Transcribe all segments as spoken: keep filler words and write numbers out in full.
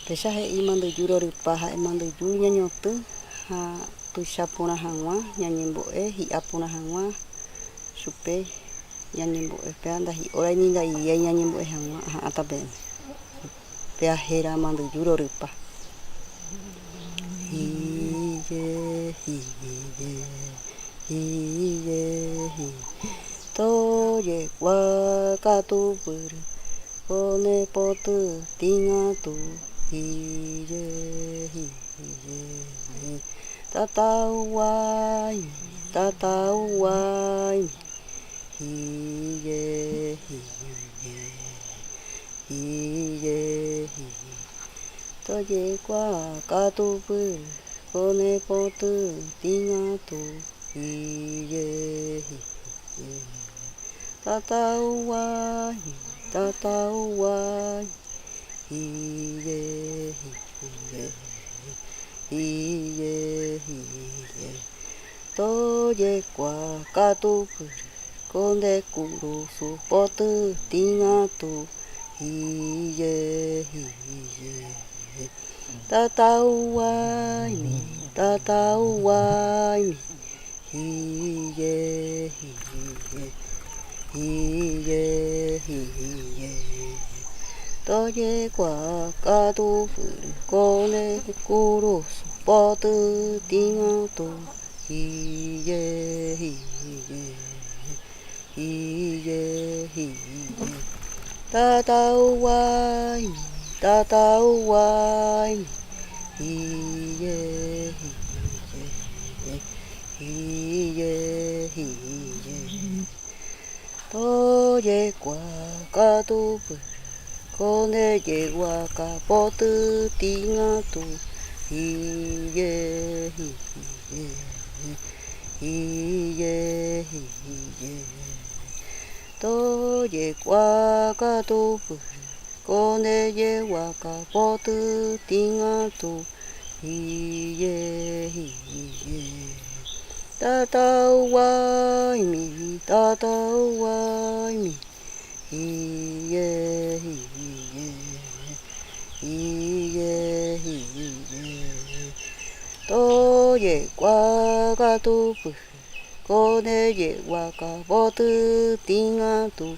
Peixa he'i manduyu rorypa, ha'e manduyu ñañotü, ha tuixa purã haguã, ñañembo'e, hi'a purã haguã, supe, ñañembo'e, pea nda hi'ora i ninda iai ñañembo'e haguã, ha'ã tapene. Pea hera manduyu rorypa. Hiye, hiye, hiye, hiye. Toye kua katupuru, kone potü tiñatu. Hiye, hiye, tatauai, tatauai. Hiye, hiye, hiye, hiye. Toye kua katupuru, kone potü tiñatu. Hiye, hiye, tatauai, tatauai. Hiye, hiye, hiye, hiye. Toye kua katupuru, kone kurusu potü tiñatu. Hiye, hiye, tatauai mi, tatauai mi. Hiye, hiye, hiye, hiye. Toye kua katupuru, kone kurusu potü tiñatu. Hiye, hiye, hiye, hiye. Tatauai mi, tatauai mi. Hiye, hiye, hiye, hiye. Toye kua katupuru, kone yewaka potü tiñatu. Hiye, hiye, hiye, hiye. Toye kua katupuru, kone yewaka potü tiñatu. Hiye, hiye, tatauai mi, tatauai mi. Hiye, hiye, hiye, hiye. Toye kua katupuru, kone yewaka potü tiñatu.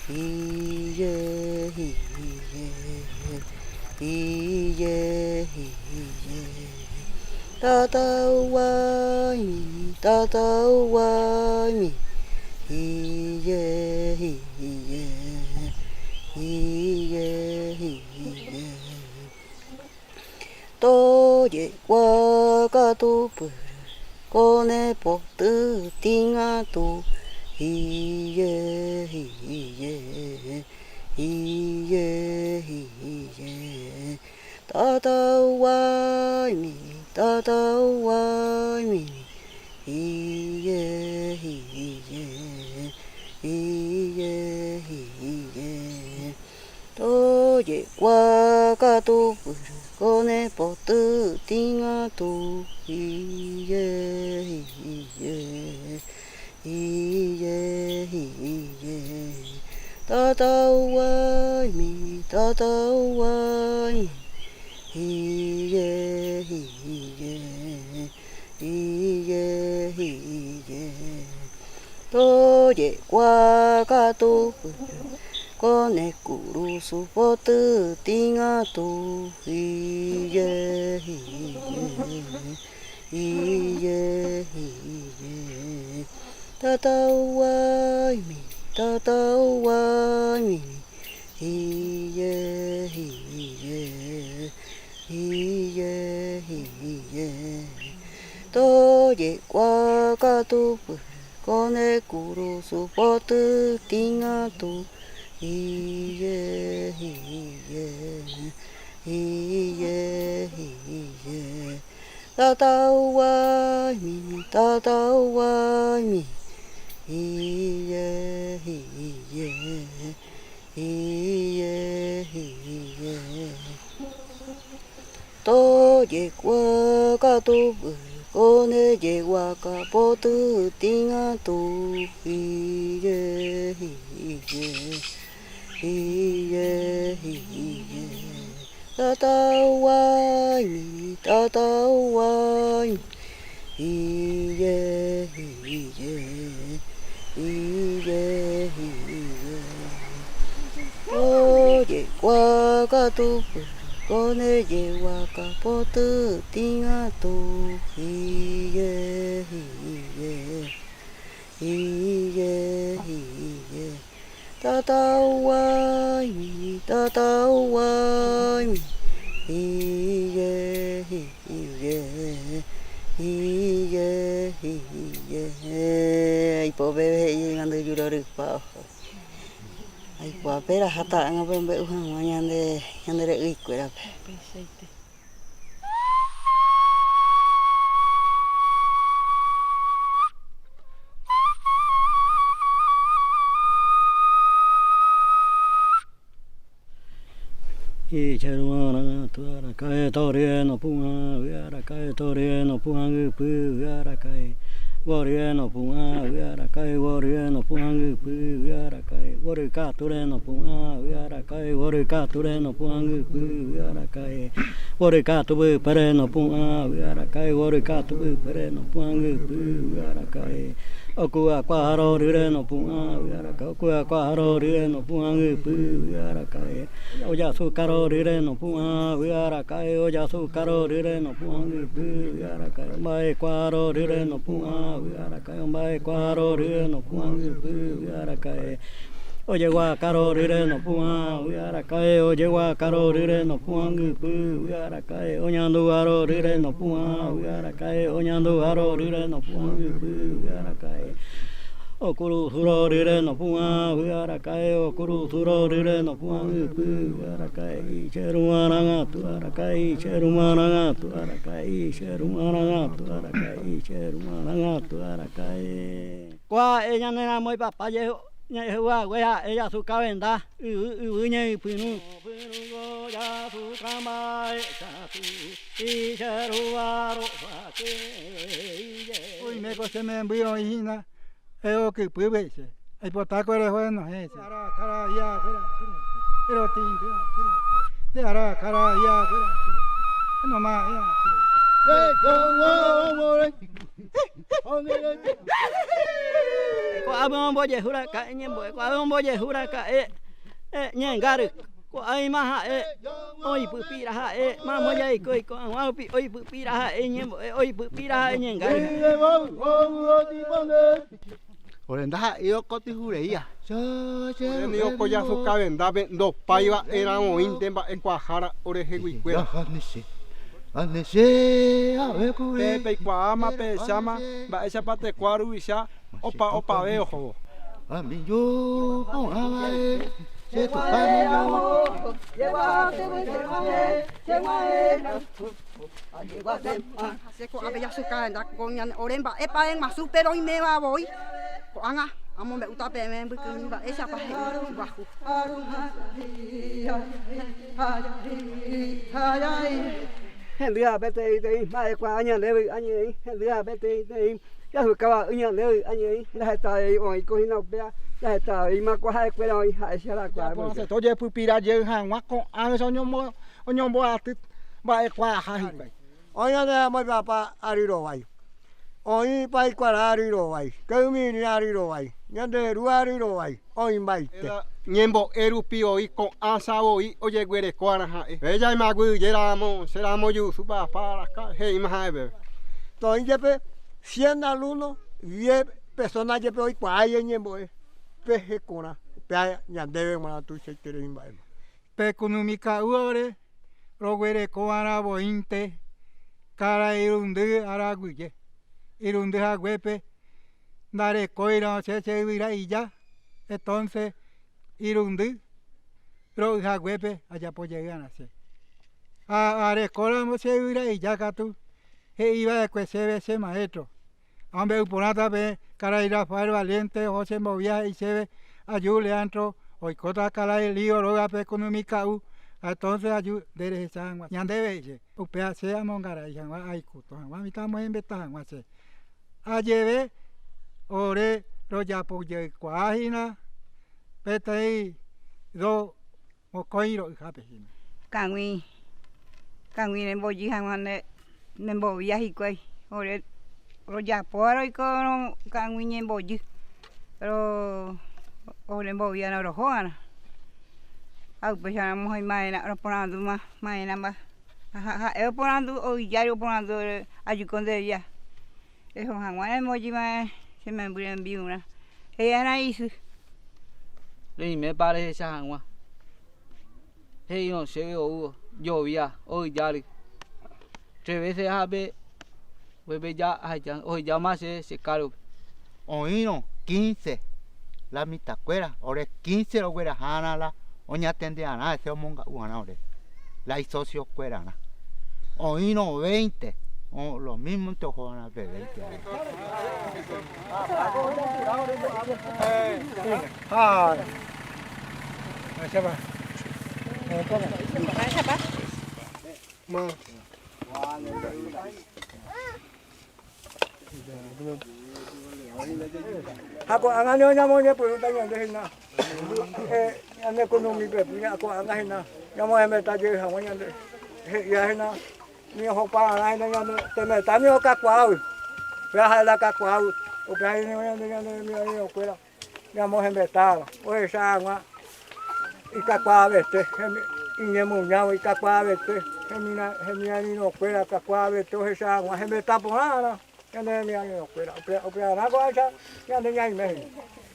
Hiye, hiye, hiye, hiye. Tatauai mi, tatauai mi. Hiye, hiye, hiye, hiye. Toye kua katupuru, kone potü tiñatu. Hiye, hiye, hiye, hiye. Tatauai mi, tatauai mi. Hiye, hiye, hiye, hiye. Toye kua katupuru, kone potü tiñatu. Hiye, hiye, hiye, hiye. Tatauai mi, tatauai mi. Hiye, hiye, hiye, hiye. Toye kua katupuru, kone kurusu potü tiñatu. Hiye, hiye, hiye, hiye. Tatauai mi, tatauai mi. Hiye, hiye, hiye, hiye. Toye kua katupuru, kone kurusu potü tiñatu. Hiye, hiye, hiye, hiye. Tatauai mi, tatauai mi. Hiye, hiye, hiye, hiye. Toye kua katupuru, kone yewaka potü tiñatu. Hiye, hiye, hiye, hiye. Tatauaimi, tatauaimi. Iye, iye, iye, iye. Oye, waka tu, kone ye waka potu tinga tu. Iye, iye, iye, iye. Tatauaimi, tatauaimi. Iye, iye, iye, iye. Ai po bebe, iye ngandu yurori pa. Ai po apera hata anga pe mbe uhan wa ñande, ñande re ui kuera pe. Icherumaranga tuarakae, torie no pua, uiarakae, torie no pua, ngipu, uiarakae. Worie no pua, uiarakae, worie no pua, ngipu, uiarakae. Worika ture no pua, uiarakae, worika ture no pua, ngipu, uiarakae. Worika tubu pere no pua, uiarakae, worika tubu pere no pua, ngipu, uiarakae. Okua kwa haro rire no pua, uiarakae, okua kwa haro rire no pua, ngipu, uiarakae. Oya suka ro rire no pua, uiarakae, oya suka ro rire no pua, ngipu, uiarakae. Ombae kwa ro rire no pua, uiarakae, ombae kwa ro rire no pua, ngipu, uiarakae. Oye waka ro rire no pua, uiarakae, oye waka ro rire no pua, ngipu, uiarakae. Oñandu aro rire no pua, uiarakae, oñandu aro rire no pua, ngipu, uiarakae. Okuru suro rire no pua, uiarakae, okuru suro rire no pua, ngipu, uiarakae. Icherumaranga tuarakae, icherumaranga tuarakae, icherumaranga tuarakae, icherumaranga tuarakae. Kwa e ñanera moi papa ye, ñe hua wea, e ya su kawenda, u, u, u, ñe pinu. Ui, me ko se me mbui o hina. E o ki pube se. Ai po ta ko re ho no he se. Ara kara ya kara. Ero tin de. De ara kara ya kara. No ma ya. De yo wo wo re. Ko abe ombo ye hura ka e ñembo e. Ko abe ombo ye hura ka e. E ñengaru. Ko ai ma ha e. Oi pupira ha e. Ma mo ya iko iko. Wa pi oi pupira ha e ñembo e. Oi pupira ha e ñengaru. Ore ndaha io koti hureia. Ore ni oko ya su kawenda pe ndo paiva era ointe mba'e kuahára ore heguikuera. Pe, peikuaa ma pehasa ma mba'éichapa tekua ruvicha opa, opave oho. Che ko abe ya su kawenda ko ña ore mba'épa e ma su pero oimeva voi. Ko'ág̃a, amombe'úta peẽme mbykymi mba'éichapa he'i guahu. Hendy ha peteĩ teĩ, mba'ekuaa ñande vy'a ñe'ẽĩ, hendy ha peteĩ teĩ, jahyka vy'a ñande vy'a ñe'ẽĩ, ndaheta avei oĩ ko hína upéva, ndaheta avei ma kuaa ha'ekuéra oĩ ha'e che arakua. Japonsete ojepypira jey hag̃ua ko'ã vece oñombo-, oñomboaty mba'ekuaaha hikuái. Oĩ ñande amoĩ papa ary rovái. Oĩ paikuara ary rovái, ka'ymirĩ ary rovái, ñanderu ary rovái, oĩmbaite. Ñembo'e rupi voi ko'ã sa voi ojeguereko arã ha'e. Pe jaimaguyje ramo, che ramo jusu papa araka, he'íma ha'e pépe. Toĩ jepe, cien alumno, diez persona jepe oikuaái eñembo'e, pehekorã, pe ñandéve g̃uarã tuichaiterei mba'éma. Pe kunumi ka'u ore roguereko va'erã voínte karai irundy araguyje. Irundy haguépe ndarekóirõ che, che yvyra ija, entonces irundy ro'y haguépe ajapo jey arã che. A, arekóramo che yvyra ija katu, he'i va'ekue chéve che maestro. Amombe'u porãta peẽ karai Rafael Valiente oho che mbovía he'i chéve aju Leandro oikóta karai Lío rógape kunumi ka'u, entonces aju nde rehecha hag̃ua ñandéve he'i che. Upéva che amongarai hag̃ua, aikuto hag̃ua, mitã amohembeta hag̃ua che. Ajeve ore rojapojeikuaa hína peteĩ do mokõi ro'yhápe hína. Kag̃ui kagui ne mbojy hagua ne, ne mbovia hikuai. Ore, ro japo aro iko ro kagui ne mbojy. Ro, ore mbovia na ro hoa na. Au pe sana mo hoi maena, ro ponandu ma, maena ma. Ha, ha, ha, e ponandu, o ijari o ponandu, ore, ayu konde ya. E ho hagua ne mbojy ma, se me mbure mbiuna. He ana isu. Lei me pare he sa hagua. He ino se ve o uo, yo via, o ijari. Tres veces habe, vuelve ya, ai ya, o ya ma se, se karo. O ino, quince. La mitad kuera, ore quince ro kuera hana la, oña tende ana, ese o monga uana ore. La i socio kuera na. O ino veinte, o lo mismo te o hana de veinte. Hai. Ai, siapa? Ma. Ako angani oña mo ne puru taña de hina. E, ane kono mi pe, ako anga hina. Ña mo heme ta je ha mo ña de. He, ya hina. Ni ho pa ana hina ña mo, te me ta ni o ka kwau. Pe ha la ka kwau. O ka hina ña de ña de mi o kuera. Ña mo heme ta, o he sa hagua. I ka kwa vete, hemi, i ñe mo ña, i ka kwa vete, hemi na, hemi na ni no kuera, ka kwa vete, o he sa hagua, heme ta ponana. Ña ne hemi na ni no kuera, o pe, o pe ana ko asa, ña ne ña i mehi.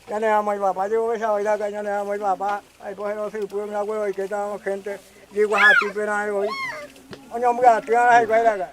Ña ne amo i papa, yo ve sa o i la ka, ña ne amo i papa, ai po he no si pu, mi na kuera, i ke ta mo gente. Digo, ha, ti pena, e, oi. Oña, omuka, ti ana, hai, bai, laga.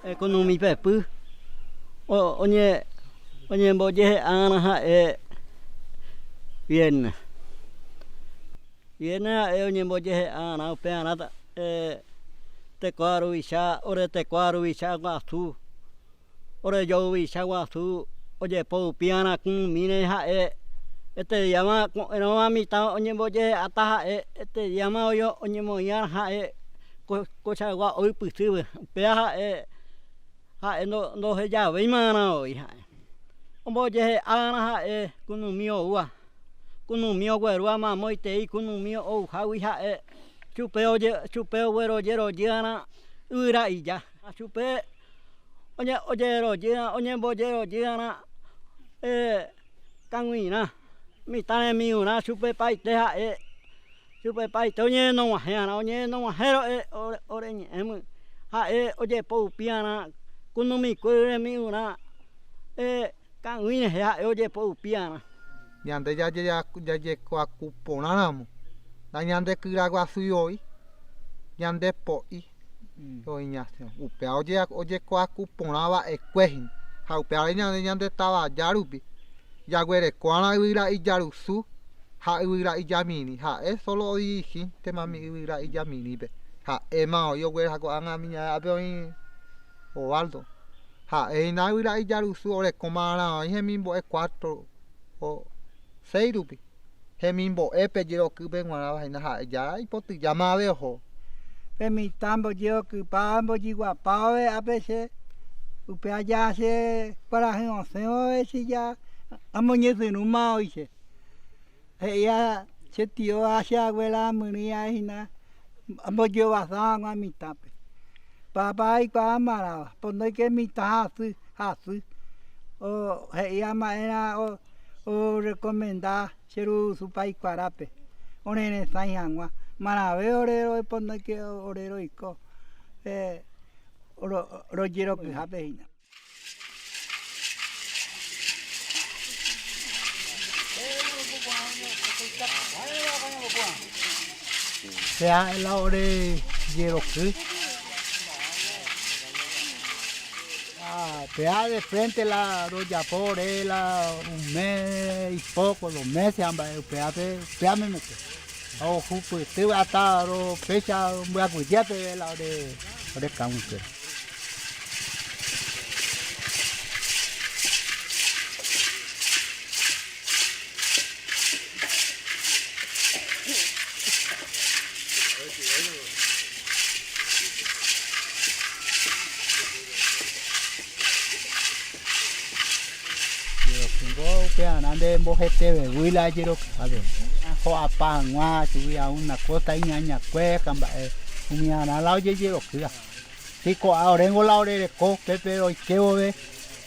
E, ko numi pepü. O, oñe, oñe mboyehe ana ha'e, Viena. Viena ha'e oñe mboyehe ana, upéa ana ta, e, te koaru wicha, ore te koaru wicha guasu. Ore you wicha guasu, oyepo upi ana kunumi ne ha'e, e te yama ko, e no ma mita oñe mboyehe ata ha'e, e te yama oyo oñemoin ana ha'e, ko, ko chagua oipusü, upéa ha'e, ha'e no, no heya wei ma ana oi ha'e. Omboyehe ana ha'e, kunumi oua. Kunumi oguerua ma moitei, kunumi ouhawi ha'e. Chupe oye, chupe oguero yeroyi ana, ura iya. Chupe, oye, oyeroyi ana, oye mboyeroyi ana, e, kaguina. Mita ne miuna, chupe paite ha'e. Chupe paite oñe nowahe ana, oñe nowahe ro e, ore, ore ñe'ẽmü. Ha'e, oyepo upi ana, kunumi kuere miuna. E, Kaguinehe ha'e oyepo upi ana. Ñande yaye, yaye koaku porã ramo. Na ñande kira guasu oi. Ñande po'i. Mm. Oi ña se. Upéa oye, oye koaku porã va'ekue hína. Ha upéare ñande, ñande tavaya rupi. Yaguereko ana yvyra ijarusu. Ha yvyra ijamirĩ. Ha'e solo odirigi tema mi yvyra ijamirĩpe. Ha'e ma oi ogueraha ko'ág̃a miña ápe oĩ Ovaldo. Ha'e hína yvyra ijarusu oreko marã oĩ hemimbo'e cuatro o seis rupi. Hemimbo'e pe jerokýpe g̃uarã hína ha'e ya ipotyja ma ave oho. Pe mitã mbojerokypa, mbojeguapa ove ápe che, upéa ya che kuarahy osẽ ove che ya amoñesyrũ ma oĩ che. He'íva che tío, che abuela amyrỹi hína, ambojerovasa hag̃ua mitãpe. Papá aikuaa marãva, ponóike mitã hasy, hasy. O, he'i ama erã o, orecomenda che rurusu Paikuarápe, orerẽsãi hag̃ua. Marãve ore roe, ponóike ore roiko, e, ro-, rojerokyhápe hína. Sea la ore jeroky. Ah, pea de frente la rojapo ore la un mes y poco, dos meses, amba, upéape, upéa memete. Ohupyty hasta oro péicha mbyakudiápe la ore, ore kãguy. Jeroky ngo upe arã nde mbohetevevýi la jeroky. Ho'apa hag̃ua chugui a una cosa iñañakue, kamba'e umi arã la ojejerokýva. Tiko a oréngo la orereko, pépe roike vove,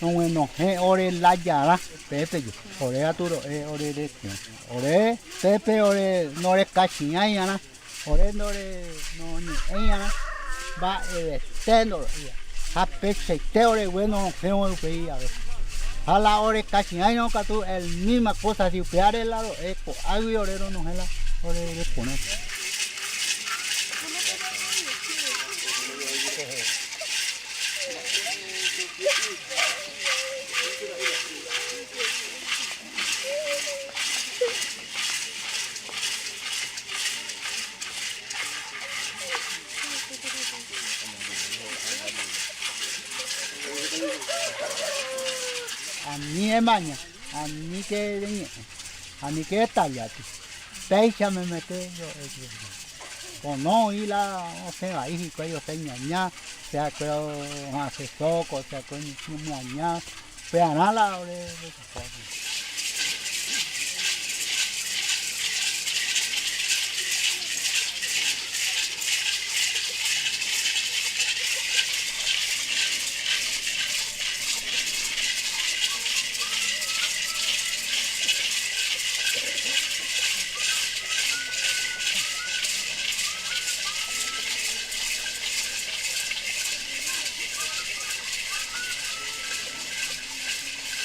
noguenohẽ ore la jarã, pépe je. Ore atu ro'e orereko. Ore, pépe ore norekachi'ãi arã. Ore ndore noñe'ẽi arã, mba'evete ndoro'íva. Ha peseite ore bueno, feo upéi ave. Ha la ore kasiaino katu el misma cosa, si upéare la ro, e ko agui ore ro no hela, ore ore pone. Ani e maña, ani ke reñe, ani ke tayati. Peixa me mete yo e. Ko no ila o se va ihi ko yo se ñaña, se a ko ha se soko, se a ko ni ñaña, pe ana la ore.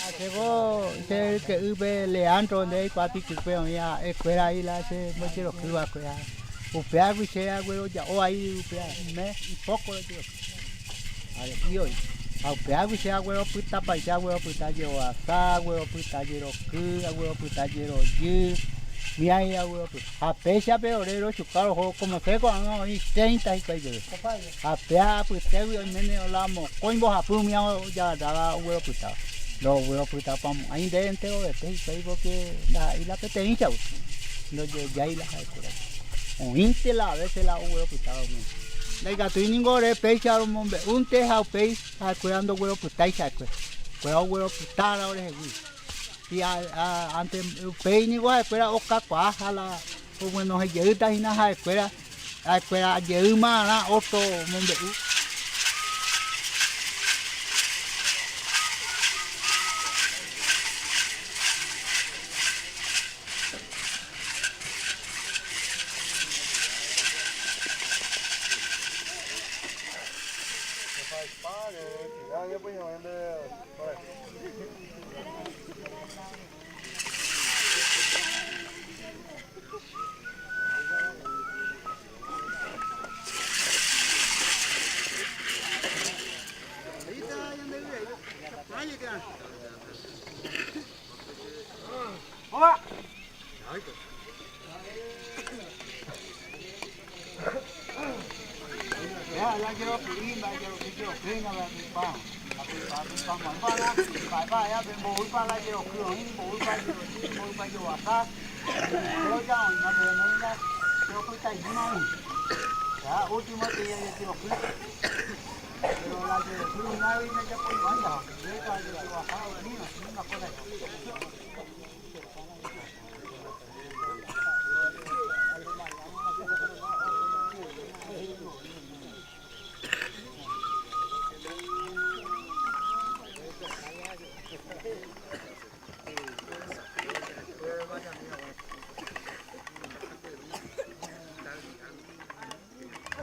Aseko se ke upe Leandro nde kuati kupe oña eskuela ila se mochero kuwa kuya. Upea kuise aguero ya o ai upea me ipoko lo tiro. Ale, ioi. Aupea kuise aguero puta paise aguero puta yero asa aguero puta yero ku aguero puta yero yu. Miai aguero puta. Apeixa pe ore ro chukaro ho, como seko anga oin treinta y kuai yero. Apea puta wi oin mene ola mo koin bo hapu miai o ya dala uwero puta. Lo uwero puta pamo. Ain de entero de pei pei porque la ila pe te hincha. Lo ye ya ila ha kura. Oin te la vese la uwero puta o mo. Dai ka tu iningo re peixa ro mo be. Un te ha pei ha kura ndo uwero puta i ha kura. Kura uwero puta la ore he wi. I a, a, ante upéi ni ko ha eskuela oka kua ha la, o bueno, ha yeuta hina ha eskuela, ha eskuela yeu ma na oto mombe'u.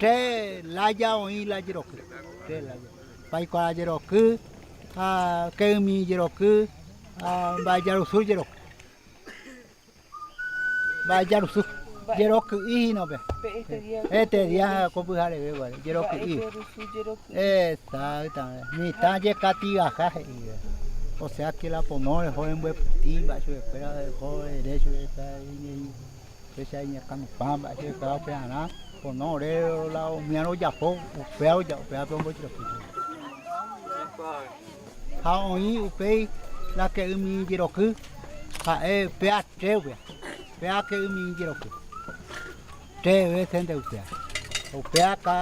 Tre laya oin la yeroky. Tre laya. Paikua yeroky, a, keumi yeroky, a, mbayarusu yeroky. Mbayarusu. Yeroky ihi no pe. Este día ko pyhareve guare. Yeroky ihi. Exactamente. Mitã ye kati aja he'i. O sea que la pono reho embueputi, mbachuekuéra reho derecho de estar. Péicha iñakãnupã mba'e che ka'u pe arã, pono ore la omiarõ ojapo, upéa oja-, upéape ombojeroky. Ha oĩ upéi la ke'ymi jeroky, ha'e upéa tre upéa, upéa ke'ymi jeroky. Tre vece nte upéa. Upéa ka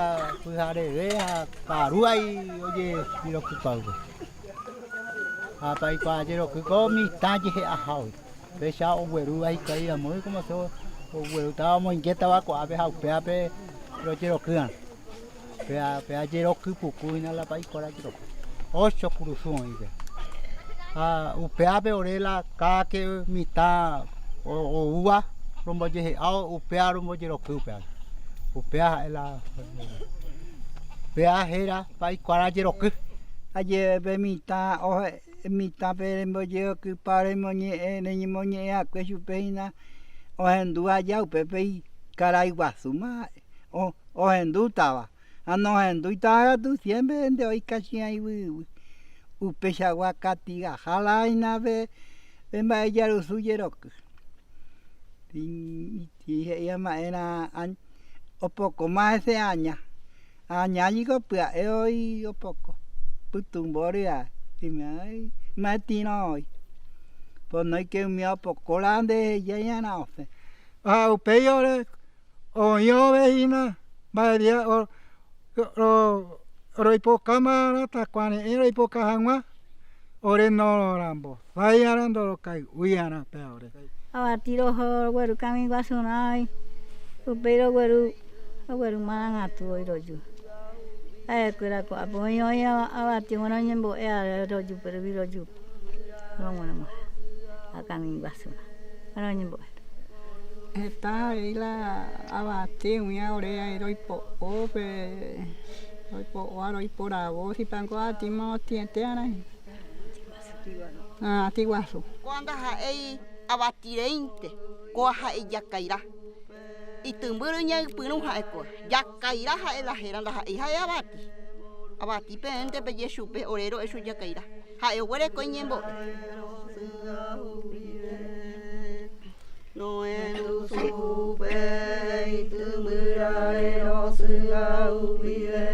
pyhareve ha karu ai ojejeroky pa'ũpe. Ha paikuaa jeroky ko mitã jehe ahágui. Péicha oguerúva hikuái amói, como se oguerúta omoingetáva ko'ápe ha upéape rojerokýarõ. Upéa, upéa jeroky puku hína la paikuaa jeroky. Ocho kurusu oĩ pe. Ha upéape ore la káke mitã o-, oúva rombojehe'a, upéa rombojeroky upéa. Upéa ha'e la Pe a hera, pa ikuara jeroky. Aye pe mitã, ohe, mitã pe rembojeroky, pa remoñe'ẽ, reñemoñe'ẽ akue chupe hina, ohendu aya upe pe ikarai guasu ma, o, ohendu tava. Ano ohendu itara tu siempre nte oikachi'ã iwuwi. Upe chagua katiga hala hina pe, pe mba'e jarusu jeroky. Ti, ti he'i ama era añ-, opoko ma ese aña. Aña yiko pya'e oi opoko. Pytu mbori a. Ti me ai, ma tino oi. Pono ike umia opoko la nte heya iana ose. A, upei ore, oĩ ove hina, mba'e dia, o, ro, roipoka mara takuane'ẽ roipoka hañua, ore no rambosai ara ndo rokai ui ara pe ore. Abatí roho rogueru kami guasu na oi, upei rogueru, rogueru marañatu oi royu. Ae kuera ko apoño oi a, abatí mono ñembo'e a royu, pero vi royu. Romono mo. A kami guasu na. Mono ñembo'e. Eta ila abatí uña ore ai roipo'o pe, roipo'o a roiporavo, si panko ati mo tiete anai. A, ati guasu. Koa nda ha'ei abati reinte, koa ha'ei jakaira. Itymbyru ñaipyru ha'e koa. Jakaira ha'e la hera, nda ha'ei ha'e abati. Abati pe ente pe Yesu pe ore ro'e su jakaira. Ha'e oguereko ñembo'e. Noendu supe, itymbyra erosy ahuvive.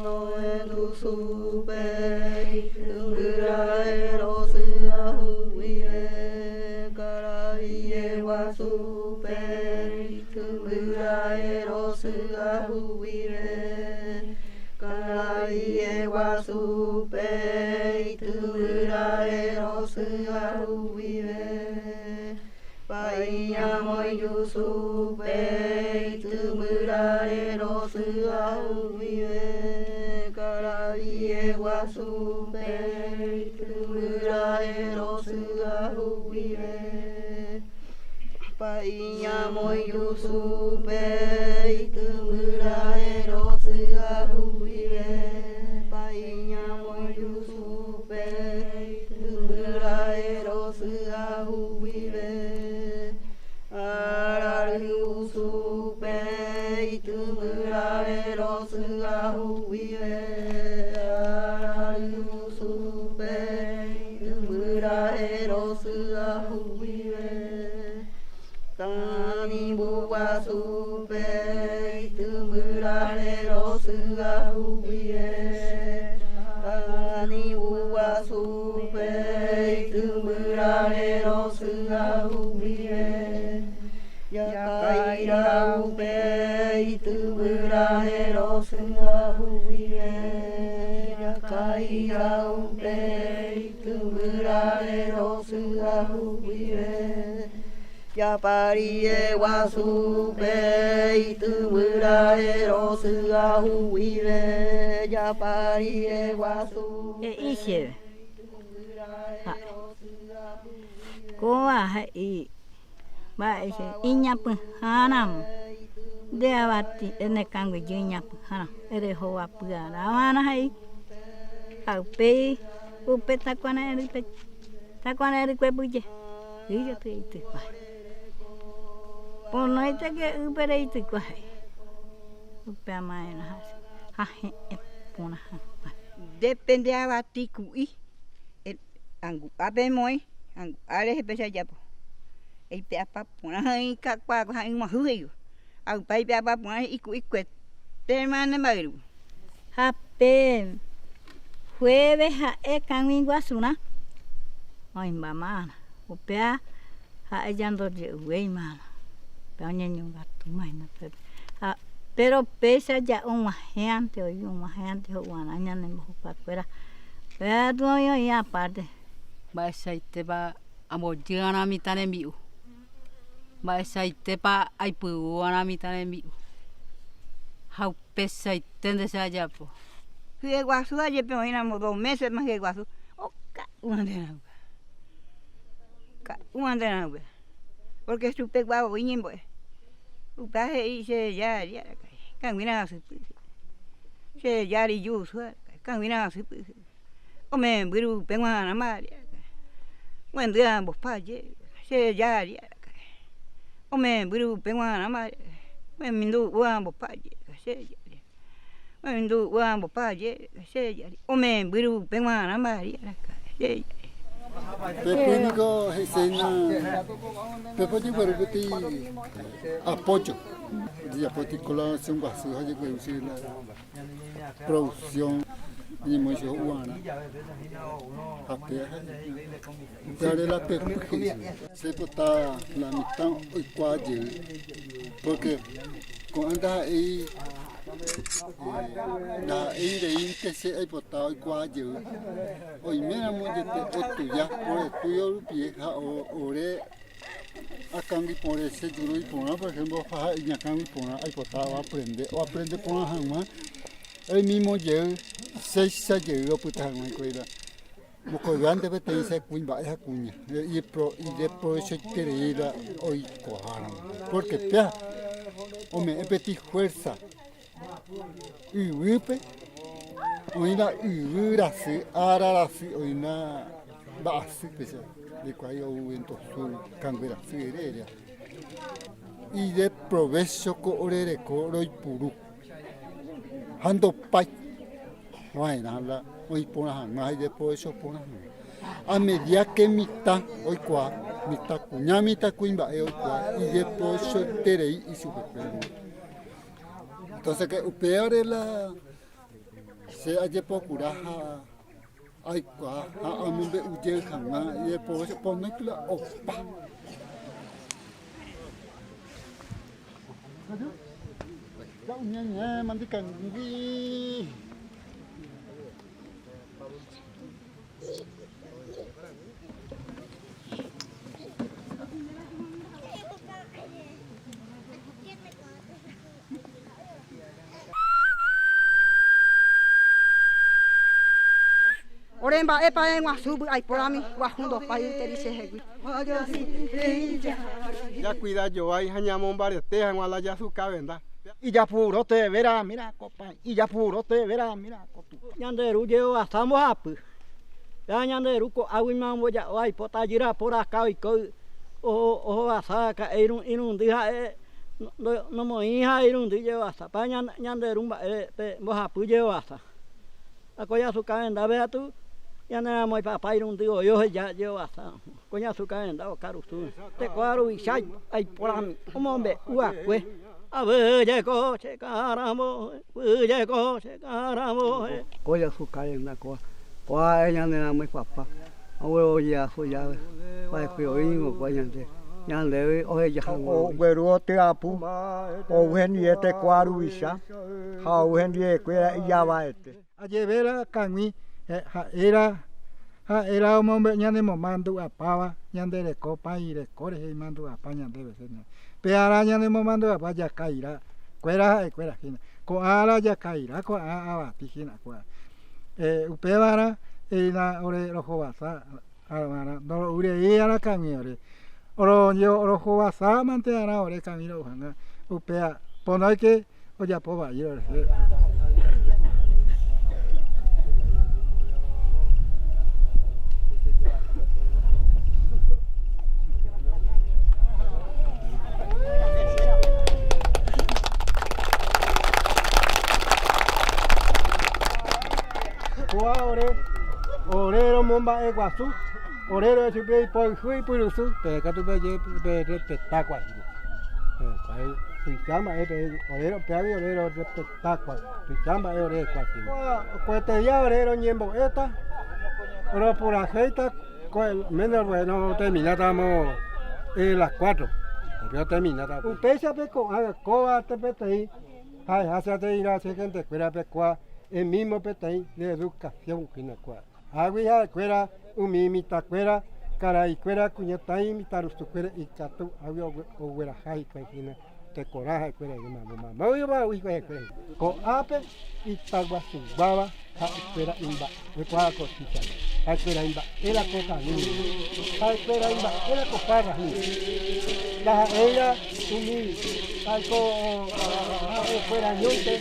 Noendu supe, itymbyra erosy ahuvive. Karaviye guasupe, itymbyra erosy ahuvive. Karaviye guasupe, itymbyra erosy ahuvive. Paiña moiyu supe, itymbyra erosy ahuvive. Karaviye guasupe, itymbyra erosy ahuvive. Paiña moiyu supe, itymbyra erosy ahuvive. Paiña moiyu supe, itymbyra erosy ahuvive. Ararü supe, itymbyra erosy ahuvive. Ararü supe, itymbyra erosy ahuvive. Kani buwa supe, itymbyra erosy ahuvive. Kani buwa supe, itymbyra erosy ahuvive. Yakaira upe, itymbyra erosy ahuvive. Yakaira upe, itymbyra erosy ahuvive. Yapari ewa supe, itymbyra erosy ahuvive. Yapari ewa supe. E ise. Ha. Koa ha i. Ba ese iña pahana mo. De abati ene kangu iña pahana. Ere hoa pua ra wana ha i. Au pei. Upe takuana eri pe. Takuana eri kue puye. Iyo te itu kua. Pono ite ke upe re itu kua hai. Upe ama ena hasi. Hahe e pona ha. Depende abati ku'i. E angu ape moi. Angu are he pesa japo. Ei pe apa pona hai kakua hai mahu heyo. Au pai pe apa pona iku iku e. Te mane mairu. Hape. Hueve ha'e kangui guasu na. Oimba mana. Upea ha'e yando ye uei mana. Pea oñeñu gatu maina pe. Ha, pero pesa ya un waheante, oi un waheante ho uana ñane mohu pa kuera. Pea tu oi oi aparte. Ba esa ite ba Amo yua na mitane miu. Ba esa ite pa ai pua na mitane miu. Hau pesa ite nde sa yapo. Hie guasu aye pe oina mo dos meses ma hie guasu. O ka uande na uka. Ka uande na uka. Porque supe gua o iñen boe. Uka he ise ya ya. Ka mina su. Che yari yusu, kangwina sipu. Ome buru pengwa namari. Wendia bopaje. Che yari. Ome buru pengwa namari. Ome mindu ua bopaje. Che yari. Ome mindu ua bopaje. Che yari. Ome buru pengwa namari. Che yari. Pepúnico heseina. Pepo di gueru kuti apoyo. Di apoyo ti colaboración guasu ha di gueru sila. Producción, ni moisho uana. Apea, dare la pepuje. Se pota la mitad oikua yeu. Porque con anda ei, eh, da ei de inte se ai pota oikua yeu. Oimera mo yete otuya, por el tuyo rupie, ha o, ore, akangui porã, se duru i porã, por ejemplo, faha iñakangui porã, aipota o aprende, o aprende porã hagua, el mismo yeu, seisa yeu, o puta hagua, koira. Mo koira ante pe tein se kuña, ba, ha kuña. I pro, i de provecho iterei la, oikua hagua. Porque pea, ome, e peti fuerza. Ywípe, oina ywí rasy, ara rasy, oina ba'asy, pese, de kuai ou ento sul, kangwe rasy, ere, ere. I de provecho ko orereko roipuru. Ha ndopai. Waerã la, oĩ porã hag̃ua, i de provecho porã hag̃ua. A medida que mitã oikua, mitã kuña, mitã kuimba'e oikua, i de provecho iterei ichupekuéra. Entonces, que upévare la che ajeprokura ha aikuaa ha amombe'u jey hag̃ua, i de provecho ponói kula opa. Ñeñe, mandikangui. Ore mba'épa e guasu py'aiporãmi, guahu ndopai iterei chehegui. Jakuida jovái ha ñamombarete hag̃ua la jasuka venda. Ijapuru tevera, mira, kopa. Ijapuru tevera, mira, kotu. Ñande Ru jerovasa mbohapy. Pea Ñande Ru ko'águi ma omboja'o, aipota jyraporaka oiko, oho, ohovasa ka'e irũ, irundy ha'e, no, no, nomoĩ ha irundy jerovasa. Pea Ñan-, Ñande Ru mba'e pe mbohapy jerovasa. Ha ko jasuka vendápe katu, ñaneramo ipapa irundy oĩ oheja jerovasa. Ko ñasuka venda okarusu. Teko ruvicha aiporãmi, omombe'u va'ekue. Avyjeko che ka'arãmbo'e, vyjeko che ka'arãmbo'e. Ko jasuka venda koa, koa ñaneramo ipapa. Abuelo ojeasu jave, va'ekue oĩ g̃uarã ñande, ñande oheja hag̃ua. O-, ogueru otyapy, ou hendive teko ruvicha, ha ou hendive kuéra ijavaete. Ajevera kag̃ui, eh, ha'e ra, ha'e ra omombe'u ñanemomandu'apáva, ñande reko pa'ireko rehe imandu'apa ñandéve, Señor. Pe ára ñanemomandu'apa jakaira, kuéra ha'ekuéra hína. Ko'ã ára jakaira, ko'ã avati hína ko'ã. Eh, upévara, eh, hína ore rohovasa, Arã, arã, ndoro'u rei arã kag̃ui ore. Oro-, rohovasa mante arã ore kag̃ui ro'u hag̃ua. Upéva ponóike ojapo vai ore. Koa ore, ore romomba'e guasu, ore ro'e chupe ipoyhu ipyrusu, pe katu pe je, pe, pe, pe takua hína. Pe, pe, tuicha mba'e pe, ore ro, pe avi ore ro, pe takua, tuicha mba'e ore kua hína. Koa, koeteĩ ore roñembo'éta, ropurahéita, koe, menos bueno, terminátamo, eh, las cuatro. Pero terminata. Upéicha pe ko'ã, koa te peteĩ, ha'eháicha te irã che gentekuérape koa, el mismo peteĩ de educación hína koa. Águi ha'ekuéra umi mitãkuéra, karaikuéra, kuñataĩ, mitãrusukuéra ikatu águi ogue-, ogueraha hikuái hína, tekorã ha'ekuéra, mambo, mambo, mambo, hikuái ha'ekuéra. Ko'ápe itaguasuguáva ha'ekuéra imba'e, koa ko chicha, ha'ekuéra imba'e la ko kanúne, ha'ekuéra imba'e la ko párra hína. La ha'e eira umi, ha'e ko, ha'ekuéra ñónte,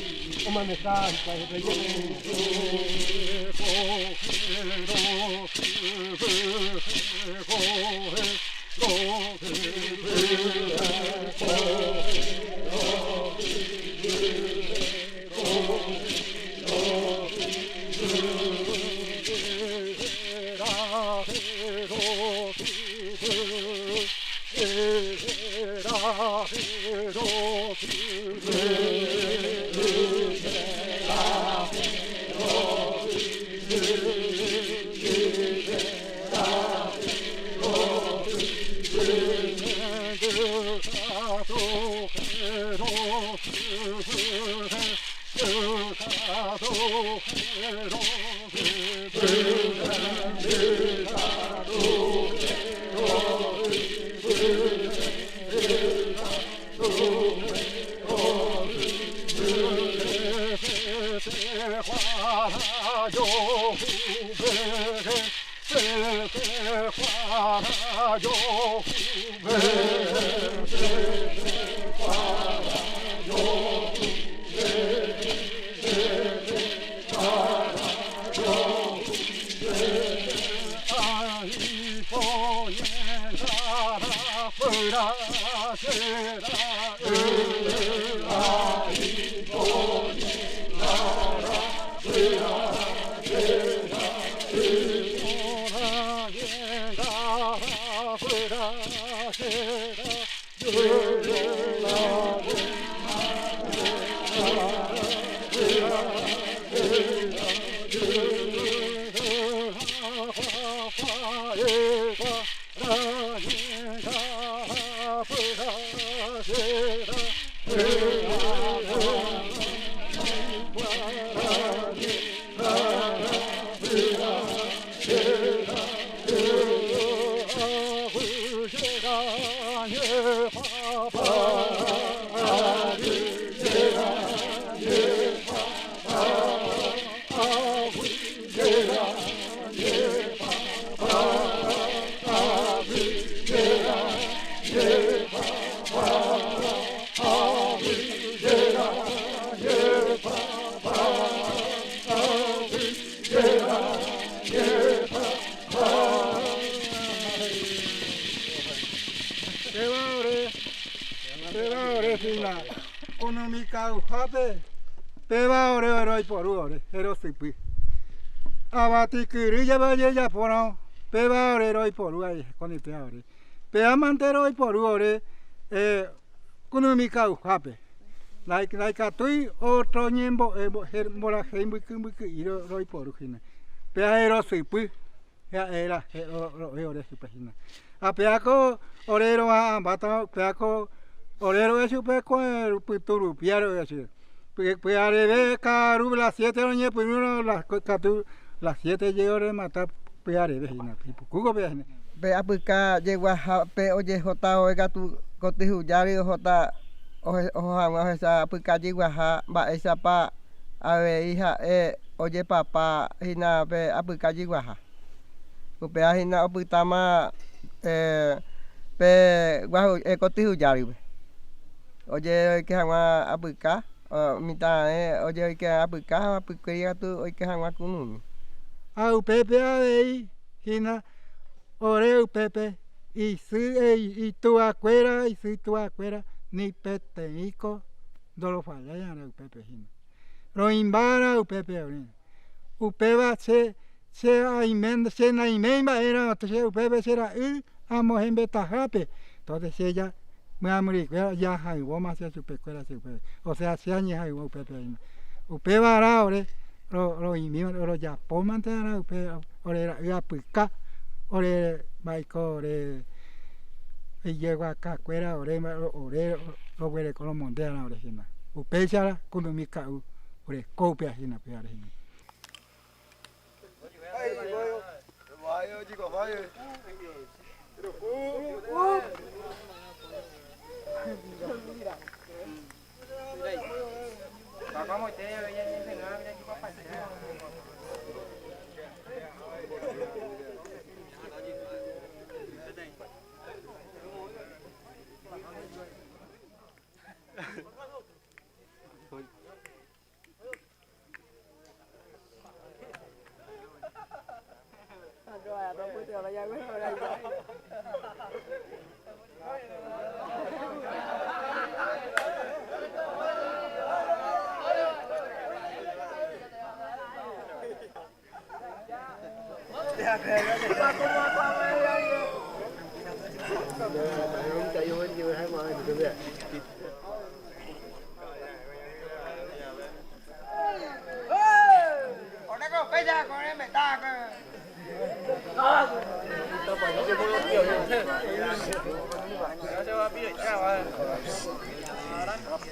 Peva ore, peva ore, sina. Kunumi kauhape. Peva ore, ero iporu ore, ero sipwi. Abati kiri yaba ye yapona. Peva ore, ero iporu ai, koni peva ore. Pea mante ero iporu ore, e, kunumi kauhape. Nai, nai katui otro nyembo, e, bo, her, mbola hembu kumbu ku iro, ero iporu hina. Pea ero sipwi. Hea era, he, o, o, e, ore, supe hina. A, pea ko, ore ero a, ambata, pea ko, ore ero e supe ko, e, puturu, pia ero e su. Pea, pea rebe, ka, ru, las siete ro nye, puturu, las, ko, katu, las siete ye ore, mata, pea rebe hina, pipu, kuko pea hina. Pea apika ye waha, pea oye hota, o, e, katu, koti huyari, o, hota, o, he, o, ha, wa, he, sa, apika ye waha, ba, e, sa, pa, a, we, iha, e, oye, papa, hina, pea apika ye waha. Upea hina opyta ma, e, pe wahu, e, koti huyari pe. Oye, oike hawa apyka, o, mita, e, oye, oike apyka, apyka ria tu, oike hawa kunumi. A, upepe a vei, hina, ore upepe, i si, e, i tua kuera, i si tua kuera, ni pete iko, dolo faya, ya, upepe hina. Roimbara upepe ore. Upeva se, se aimenda, se naimemba era, to se upepe se ra u, amo hembe tahape. Entonces se ya, me amuri kuera, ya hai, wo ma se supe kuera se upepe. O sea, se añe hai, wo upepe aina. Upeva ra ore, ro, roimi, ro ya po mante ra upe, ore ra, u apyka, ore, maiko, ore, e yegua ka kuera, ore, ma, ore, ro, ro were kolo monte ra ore hina. Upe sara, kunumi ka u, ore, ko upe hina, pe are hina.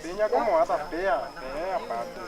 Piña como ata pea, pea aparte.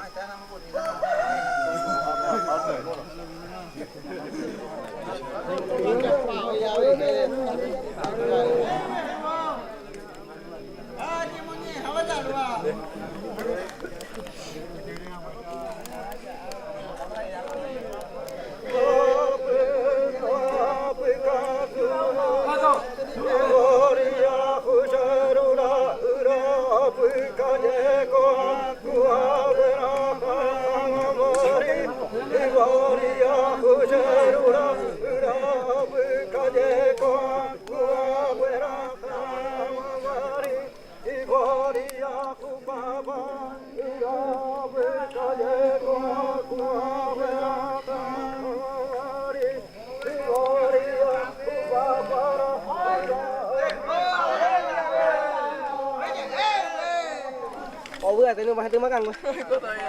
Kou bơ, tui nu ba tui ma kang bơ.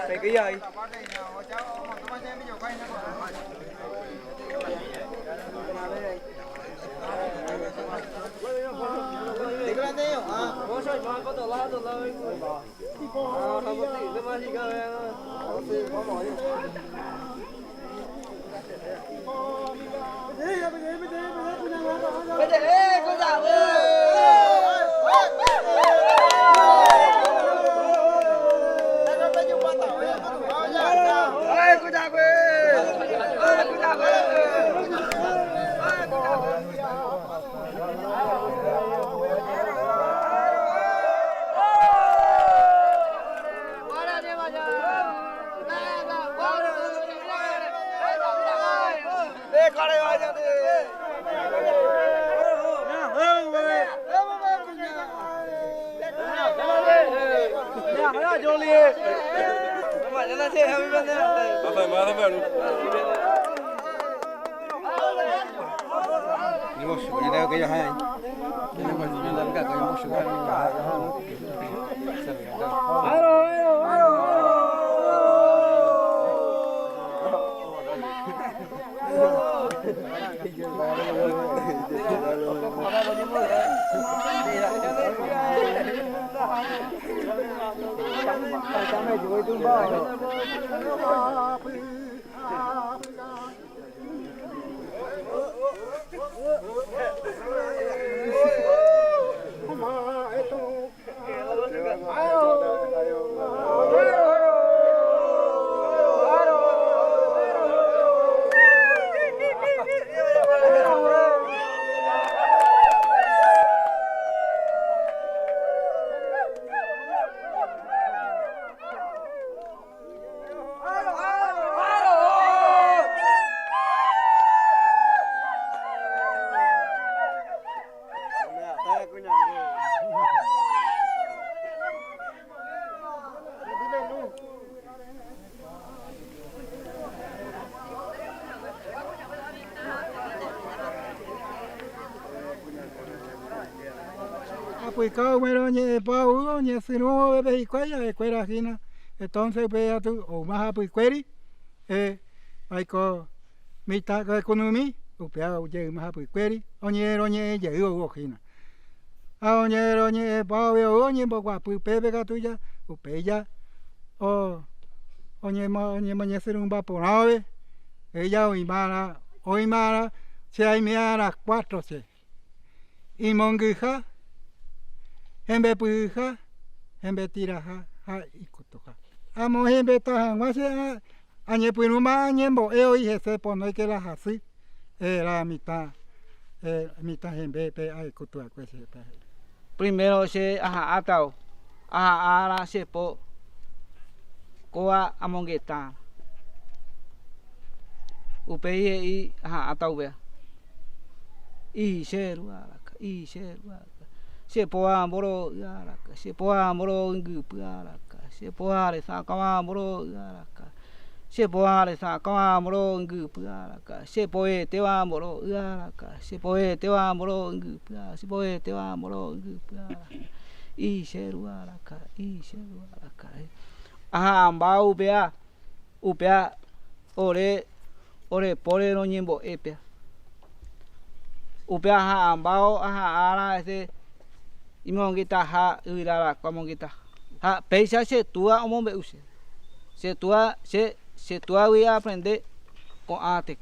Tui kơ yai. Apui kau mero ñe pau, ñe sinu, bebe hikuaia, e kuera hina. Entonces, upea tu, o maha pui kueri, e, aiko, mita ko kunumi, upea, o ye maha pui kueri, o ñe ro ñe ye o hina. A o ñe ro ñe pau e o ñe bo kua pui pepe katuya, upea, o, o ñe mo, o ñe mo ñe sirun ba ponao e, eya o imara, o imara, se ai meara kuatro se. Imonguha, hembe puha, hembe tiraha, ha ikutuha. Amo hembe taha, ngua se a, a ñe puinuma, a ñe mbo, e o ihe se pono ike la hasi. E la mita, e mita hembe pe a ikutua kue se pe. Primero se aha atau, aha ara se po, koa amongeta. Upea i aha atau bea. Iseru araka, iseru araka. Sepo amoro araka, sepo amoro ngipü araka, sepo are saka amoro araka. Sepo are saka amoro ngipü araka, sepo ete amoro araka, sepo ete amoro ngipü araka, sepo ete amoro ngipü araka. Iseru araka, iseru araka. Aha, ambau pea. Upea ore, ore pore no nyembo epea. Upea aha ambao, aha ara ese, imo ngita ha, uirara kwa mo ngita. Ha, peisa se tua omo be use. Se tua, se, se tua wi aprende ko ate.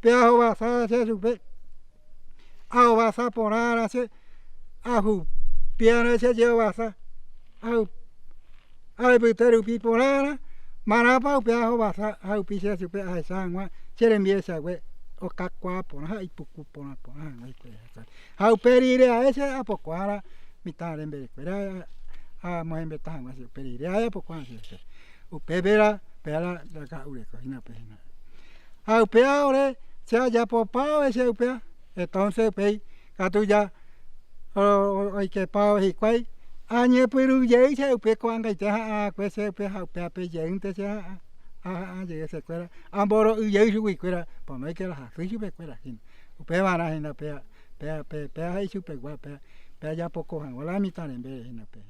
Pea ho basa se supe. Aho basa porara se, ahu, piano se je basa. Ahu, ai buteru pi porara, marapa upea aho basa, ahu pi se supe ai sangwa, serembiesa we, o kakwa pona, ha ipuku pona, pona, ha ngoi kwe. Ahu perire a ese, apokwara, mitare mbere kwera, a, a, mohembe tangwa se, perire, a, apokwara se, se. Upe bera, bera, daga ureko, hina pe hina. Ahu pea ore, se a ya popao, ese upea. Entonces, pei, katu ya, o, o, oike pao hikwai. Añe puru yei se upe kwanga ite ha, a, kwe se upe ha, upe ape yei nte se ha, a, a, a, yei se kwera. Amboro u yei su kwera. Pono ike la ha, sui su pe kwera hin. Upe vana hina pea, pea, pea, pea ha isu pe gua, pea, pea ya poko han. Ola mi tane mbe hina pe.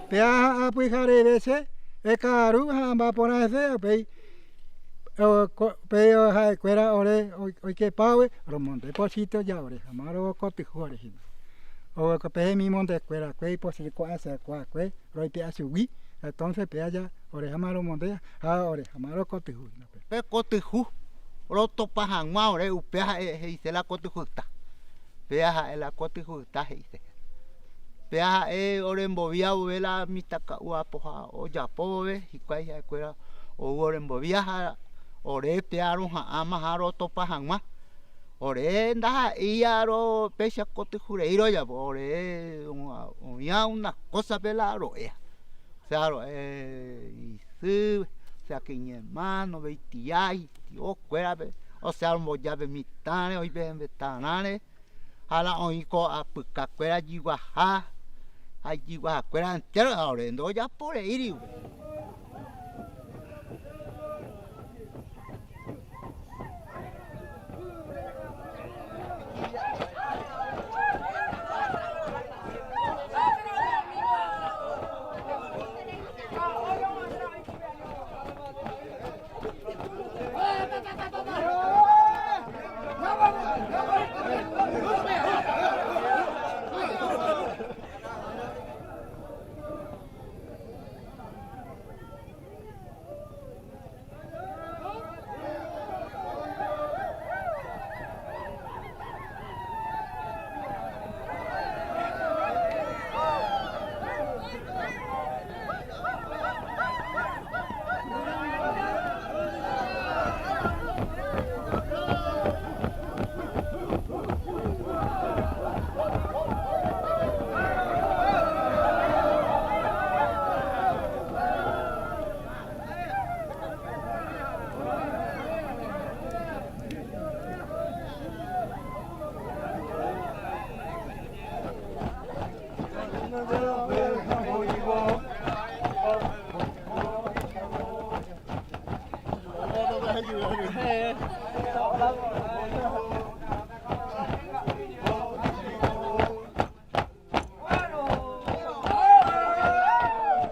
Pea ha apui hare vese, e karu ha amba pona ese, pei, o, ko, pei o ha kwera ore, o, oike pawe, ro monde posito ya ore, hamaro kotihu ore hina. O ko pei mi monde kwera, kwe posito ko asa kwa kwe, ro ipe asu wi, entonces pea ya, ore hamaro monde, ha ore hamaro kotihu hina pe. Pe kotihu, ro topa hangwa ore, upea ha e, he ise la kotihu ta. Pea ha e la kotihu ta he ise. Pea ha e ore mbovia ove la mitaka ua poha o ya po ove, hikwai ha kwera o ore mbovia ha, ore pea ro ha ama ha ro topa hangwa. Ore nda ha ia ro pesa kotihu re iro ya po, ore, o, o ia una cosa pe la ro ea. Sea ro e, isu, sea kiñe mano, vei tiai, ti o kwera pe, o sea ro mboya pe mitane, o ipe mbetanare, Hala oin ko apuka kwera jiwa ha. Ha jiwa kwera entero ha ore ndo ya pore iri ube.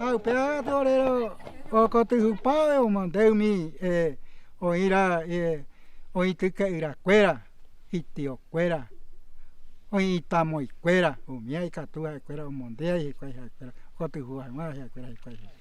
Au, pea torero, o kotuhupa e o mandeumi, e, o ira, e, o ituke ira kwera, iti o kwera. oĩ itamoikuera, umía ikatu ha'ekuera omonte ai hikuái ha'ekuera, okotyhu ha'ekuera hikuái hikuái.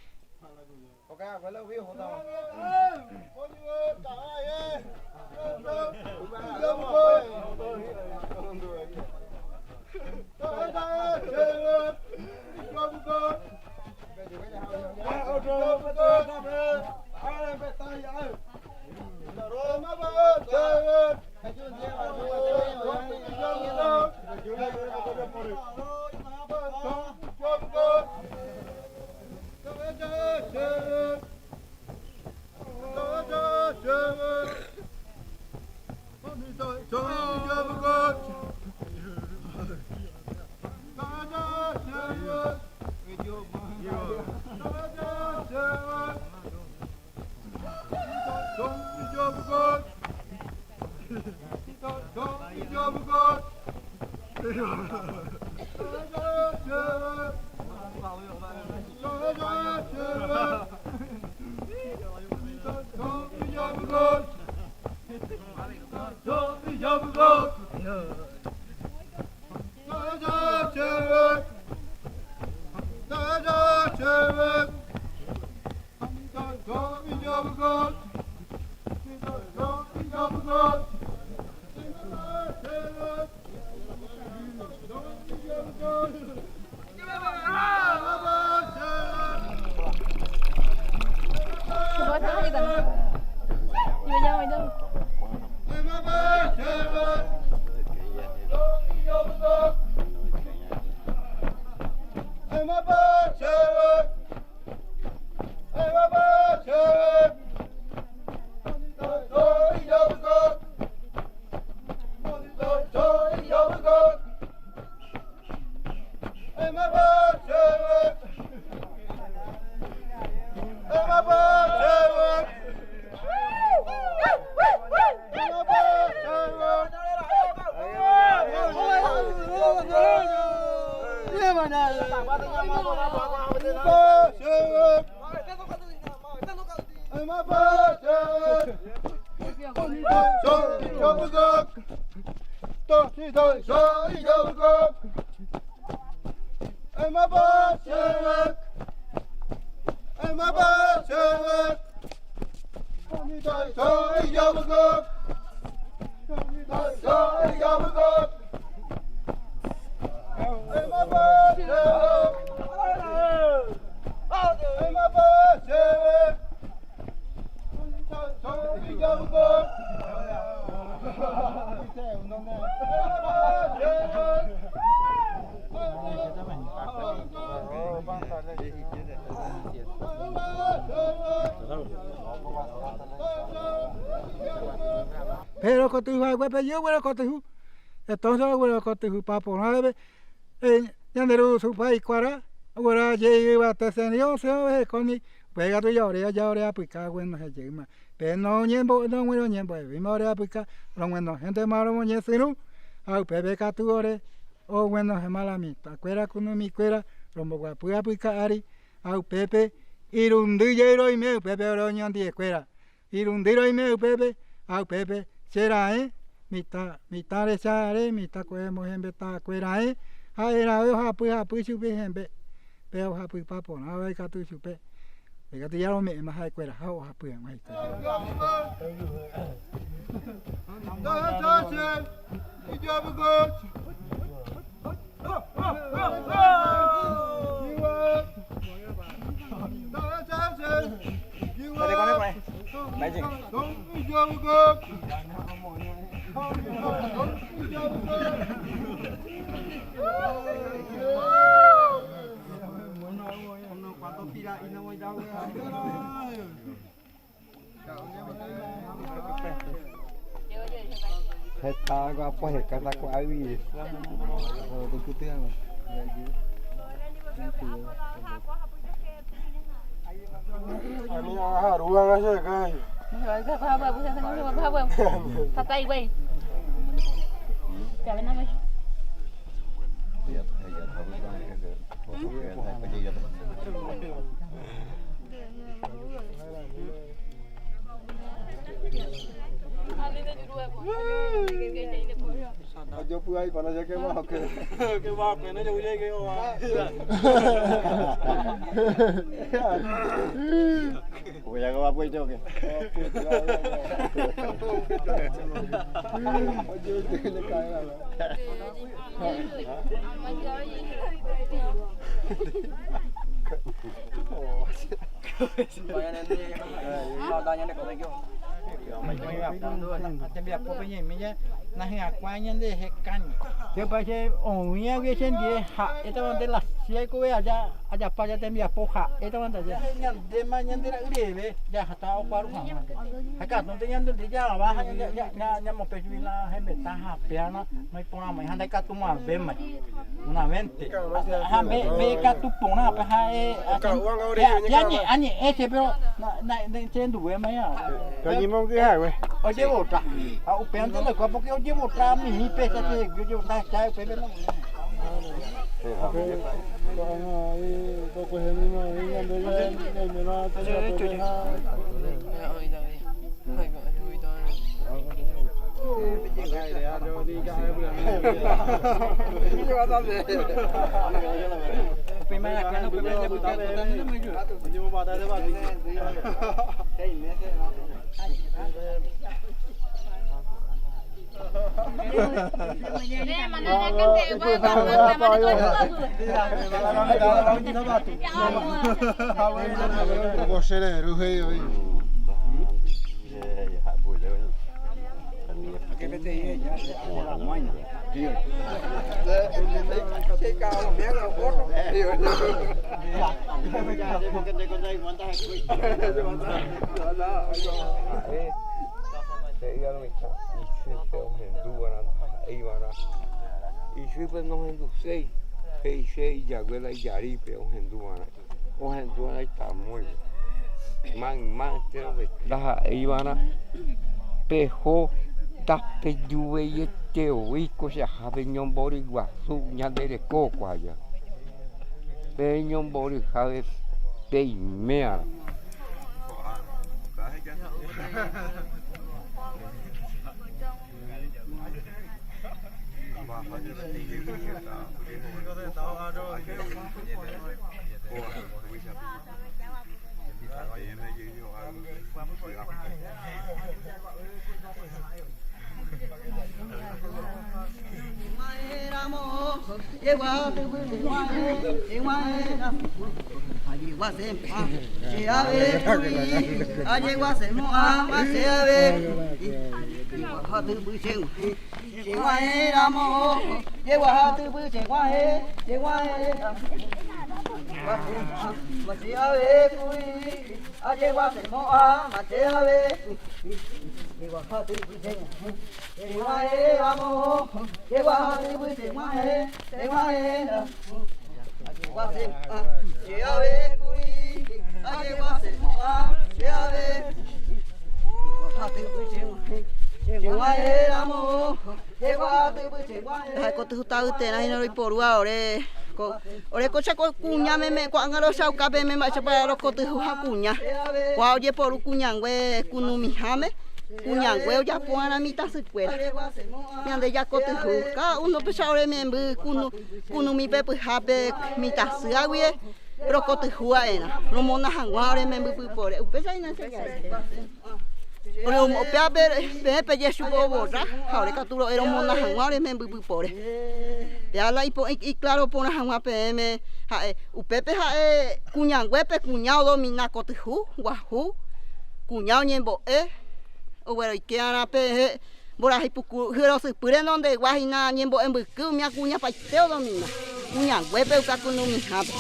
Pero kotyhu ha'ekuepe, yua wera kotyhu. Entonces wera kotyhu papo na be. E, ñanderu supai kuara, wera yei wa te senio se o he koni, pegatu yore, yore apuika, bueno, he yema. Pe no ñembo, no, bueno, ñembo, e, vima ore apuika, ro, bueno, gente malo mo ñesiru, au pepe katu ore, o, bueno, he malami, ta kuera kunu mi kuera, rombo wa pui apuika ari, au pepe, irundu ye ro ime, pepe ore o ñandi e kuera. Irundu ro ime upepe, a upepe, sera e, mita, mita re sare, mita kue mo hembe ta kuera e, a era o hapui, hapui supe hembe, pe o hapui papo, na o katu supe, pe katu yaro me, ma hai kuera, ha o hapui, ma hai kuera. Heta ko apo heka ta ko awi. Ami a haru anga se kai. Papai, wei. Ay, para allá que va, ok. Que va, que no, yo voy a llegar, va. Voy a acabar, pues, yo, ¿qué? Tembiapo pe ñaime ya, na hyakuã ñandehe kañi. Ke parece oĩ ague che ndie ha'e tamante la sia iko ve aja, aja pa aja tembiapo ha'e tamante aja. Ñande ma ñande ra'e reve, ya hata okuaru hag̃ua. Ha'e katu nte ñande nte ya va, ya, ya, ya, ya, ñamope juila hembeta ha peana, no iporã mai, ha ndaikatu mave mai. Una vente. Ha, ve, ve katu porã, pe ha, eh, ya, ya, añe, añe, ese, pero, na, na, na, che nduve mai ya. Kañi mo ke ha, we. Oye, vota. Ha, upe ante lo ka, porque oye, vota, mi, mi, pesa, che, oye, vota, cha, upe, pe, no. Ichupe ohendu vara, ichupe nohendusei, peixe iyaguela iyaripe ohendu vara. Ohendu vara itamói. Maimá entero pe. Ndaha'éi vara, peho, tapejuvei ete oiko che ahápe ñombory guasu ñande reko kuaja. Peñombory hápe peime vara. Ha'e kotyhúta yterã hína roiporúva ore, ko, ore ko cha ko kuña meme, ko'ág̃a rochauka peẽme mba'éichapa rokotyhúva kuña. Ko'ã ojeporu kuñangue kunumihãme, kuñangue ojapo va'erã mitãsykuéra. Ñande jakotyhú, cada uno pe cha ore memby kunu, kunumi pe pyhá pe mitãsy aguie, rokotyhúva va'erã, romona hag̃ua ore memby pypore. Upéicha hína che ja'e. Ore omo-, upéva pe, peẽ peje chupe ovorra, ha ore katu ro'e romona hag̃ua ore memby pypore. Péa la ipo-, i-, ikláro porã hag̃ua peẽme, ha'e, upépe ha'e kuñanguépe kuña odomina kotyhú, guahu, kuña oñembo'e, ogueroike arã pe, he, mborayhu puku, hyerosypýre nondegua hína ñembo'e mbyky, umi kuña opaite odomina. Kuñanguépe uka kunumihãpe.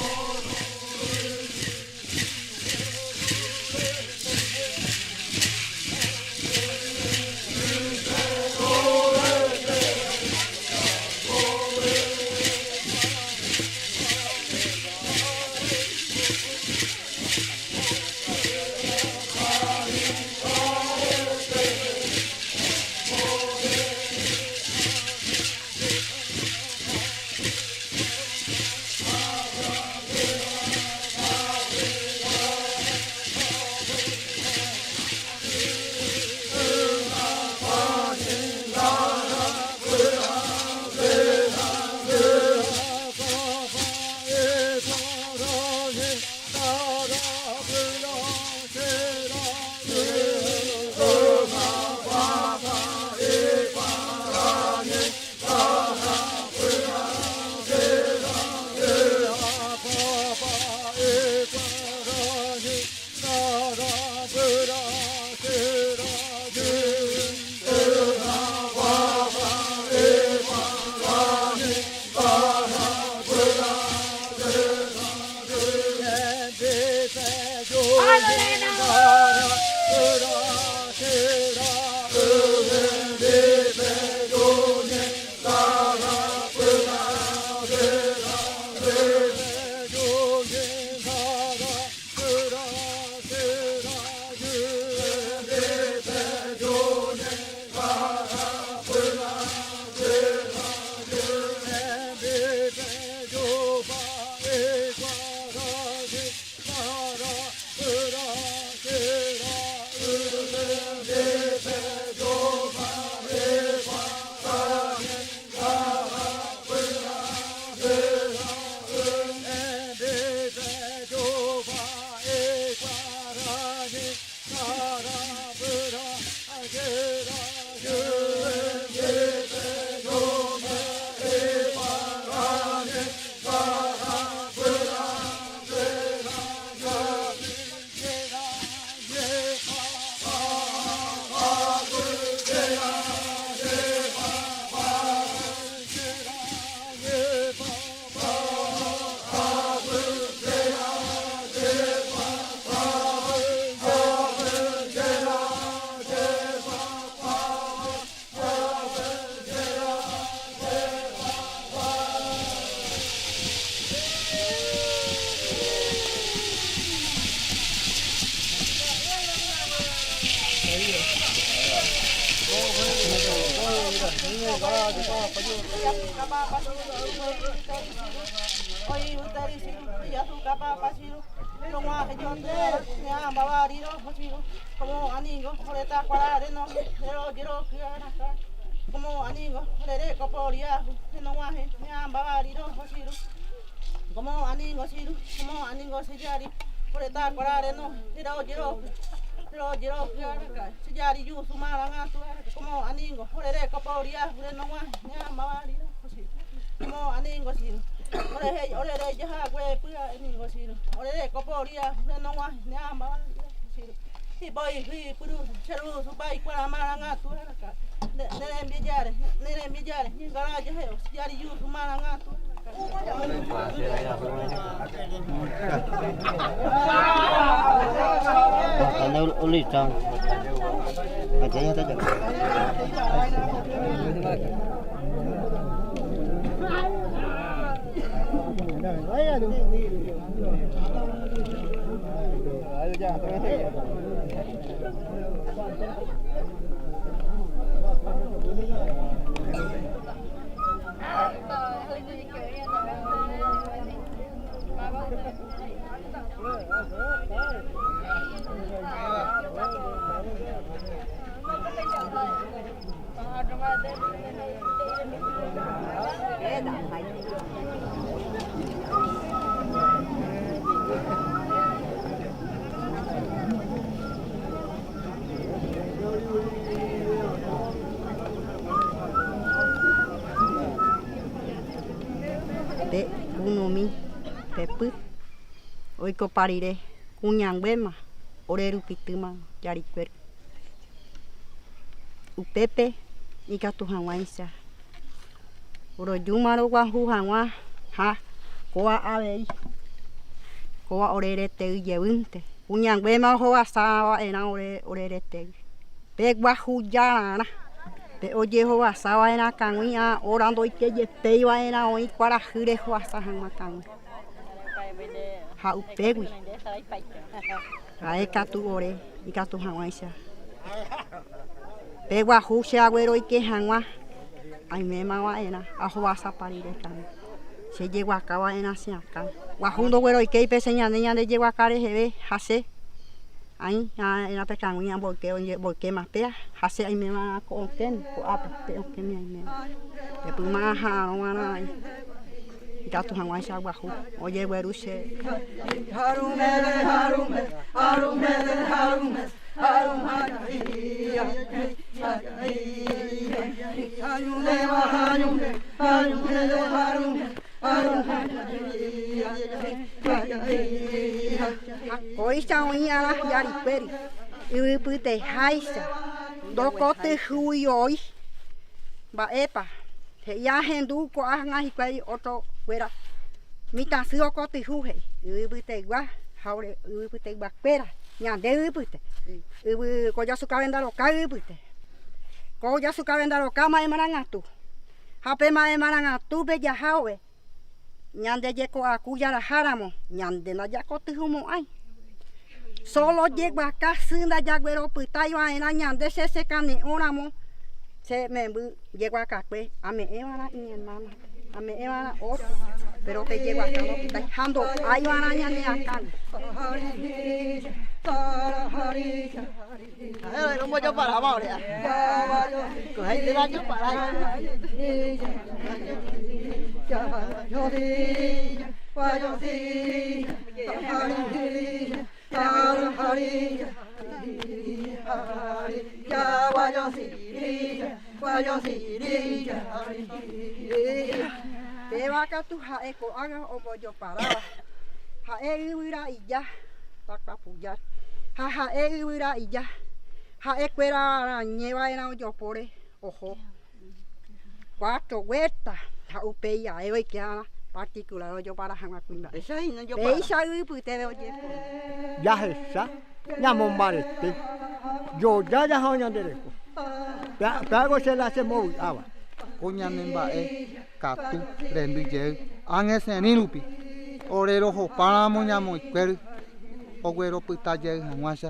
Komo aningo, ore ta kwarare no, ero jero kiaraka. Komo aningo, ore re koporia, no wahe, ne amba bariro, hosiru. Komo aningo siru, komo aningo sijari, ore ta kwarare no, ero jero, ero jero kiaraka. Sijari yu sumara nga tuaraka. Komo aningo, ore re koporia, ore no wahe, ne amba bariro, hosiru. Komo aningo siru. Ore he, ore re jaha kwe pua aningo siru. Ore re koporia, ore no wahe, ne amba bariro, hosiru. Hi boi, hi puru, seru, subai, kwara, mara, nga, tuaraka. Ne, ne, ne, mi jare, ne, ne, mi jare, ni gara, jahe, o, jari, yu, sumara, nga, tuaraka. Anda ul-, uli, tang. Aja ya, aja. Pe kunumi, pe pü, oiko parire, kuñanguema, ore rupitu ma, yari kueru. Upepe, ikatu hawaisa. Oro yuma ro wahu hawa, ha, koa awei. Koa orere teu yewinte. Kuñanguema oho wasa waena ore, orere teu. Pe wahu yarana. Pe oye oho wasa waena kawi a, ora ndo ike yepei waena oi kwara hire oho wasa hawa kawi. Ha upewi. Ae katu ore, ikatu hawaisa. Pe wahu se awero ike hawa. Ai mema waena, oho wasa parire kan. Se yewaka waena se akan. Wahu ndo wero ike ipe se ñande ñande yewaka rehewe, hase. Ai, a, ena pe kawi a boike, oye, boike mapea. Hase ai mema ko oken, ko apa, pe oken ai mema. Pe puma ha, no wana ai. Ikatu hawaisa wahu. Oye, weruse. Koisa oiñara yari kueri. Iwipite haisa. Doko te hui oi. Ba epa. He ia hendu ko a nga hikuai oto wera. Mita sio ko te hui he. Iwipite gua. Haure iwipite gua kuera. Ñande iwipite. Iwi ko ya su kawenda ro ka iwipite. Ko ya su kawenda ro ka ma emana ngatu. Hape ma emana ngatu pe ya haue. Ñande ye ko aku yara haramo, ñande na ya ko tuhumo ai. Solo ye waka sunda ya wero putai waena ñande se se kane oramo. Se membu ye waka kue, ame ewana i hermana, ame ewana otro. Pero ke ye waka no putai hando ai wana ñande akan. Ai, no mo yo para, vamos, ya. Ko hai te la yo para. Pe waka tu hae ko aga o mo yo para. Hae iwira iya. Takapuyar. Ha, hae iwira iya. Hae kuera ara ñe waena o yo pore. Oho. Kuatro weta. Ha upei ae oi ke ana particular o yo para hanga kuinda. Esa i no yo para. Pe isa iwipite we oye. Ya esa. Ña mo mbarete. Yo ya ya ho ñande reko. Pe, pe ago se la se mo ui awa. Ko ñane mba'e katu rendu yeu. Ange se ri rupi. Ore roho paramo ñamoikueru. Ogueropyta jey hag̃uáicha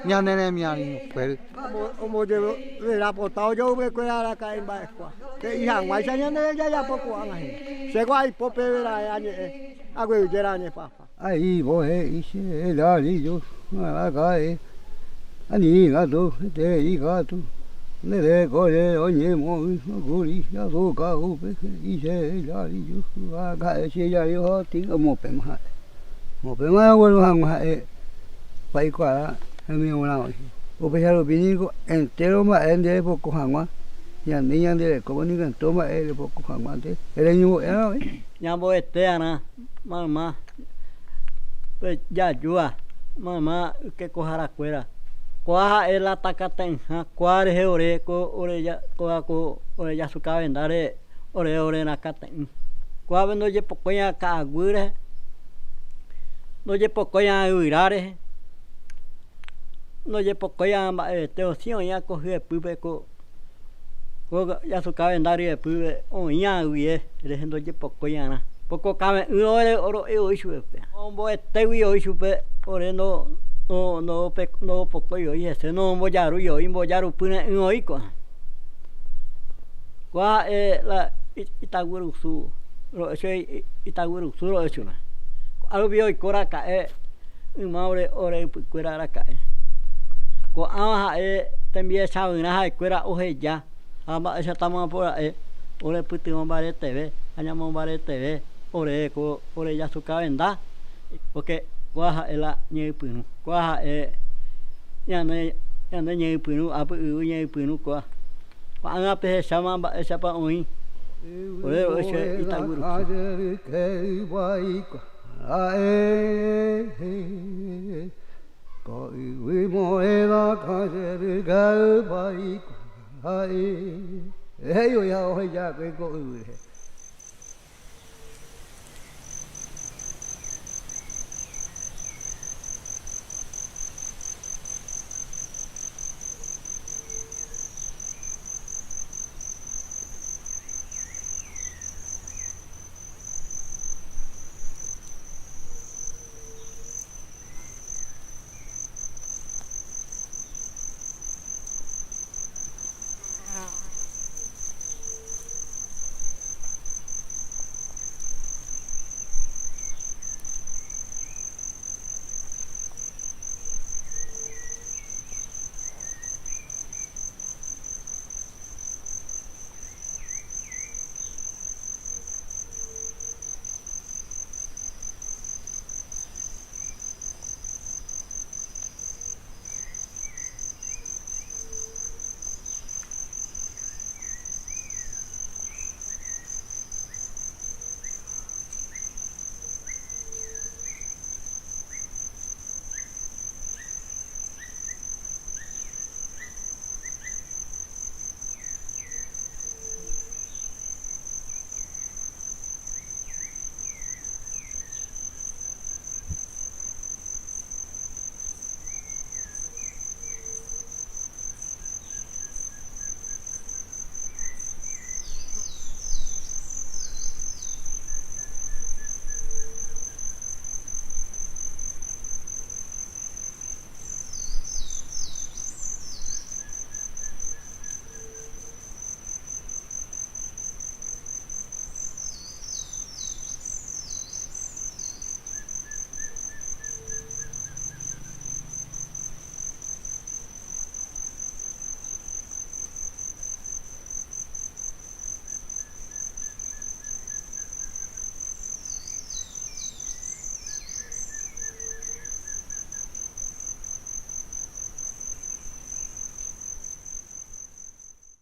ñane remiarirõkuéra. Ombo-, ombojerapota ojoyke'u kuéra araka'e mba'ekuaa. He'i hag̃uáicha ñande rejapo ko'ág̃a hína. Che ko aipo peve raẽ añe'ẽ. Agueru jera añe'ẽ papa. Aipo he'i che Darío araka'e. Ani katu, hete katu. Nde reko re oñemo'ỹ okuri, azuka upe, he'i che Darío araka'e che Darío hati, omopema ha'e. Omopema agueru hag̃ua ha'e. Pa'i kuara, hemiu oĩ. Upéicha rupi niko, entero mba'e nde repoko hag̃ua. Ñande, ñande reko, niko entero mba'e repoko hag̃ua nde. Ere ñugu'e, oĩ. Ñamboete arã, mama. Pe jajúa, mama, ykekoharakuéra. Koa ha'e la takate'ỹha, koa rehe ore, ko ore ja-, koa ko ore jasukavenda re, ore, ore nakate'ỹ. Koa ndojepokoi'ã ka'aguy rehe, ndojepokoi'ã yvyra rehe, ndojepokoi'ã mba'evete, osĩ oĩ'ã ko hyepýpe ko, ko jasukavenda ryepýpe oĩ'ã yvie rehe ndojepokói arã. Poko kave'ỹ ore oro'e oĩ chupe. Omboetégui oĩ chupe, ore ndo, ndo, ndo pe-, ndopokói oĩ hese, ndombojarúi oĩ, mbojarupyre'ỹ oĩ ko'ã. Koa ha'e la i-, itaguirusu ro'e chu, i-, itaguirusu ro'e chu na. Ko'a rupi oiko raka'e yma ore, ore ypykuéra raka'e. Ko'ãva ha'e tembiecha vyrã ha'ekuéra oheja. Ha mba'éichata ma porã'e, ore pytyvõ mbareteve, ha ñamombareteve, ore ko, ore jasukavenda, porque koa ha'e la ñe'ẽpyrũ, koa ha'e ñane, ñane ñe'ẽpyrũ, apy'yvy ñe'ẽpyrũ koa. Ko'ág̃a pehecháma mba'éichapa oĩ, ore ro'e che itaguirusu. Ko yvy mo'ẽva kajeryka'y pa'i kuaa'e. He'i oĩ ha oheja ko'ẽ ko yvy rehe.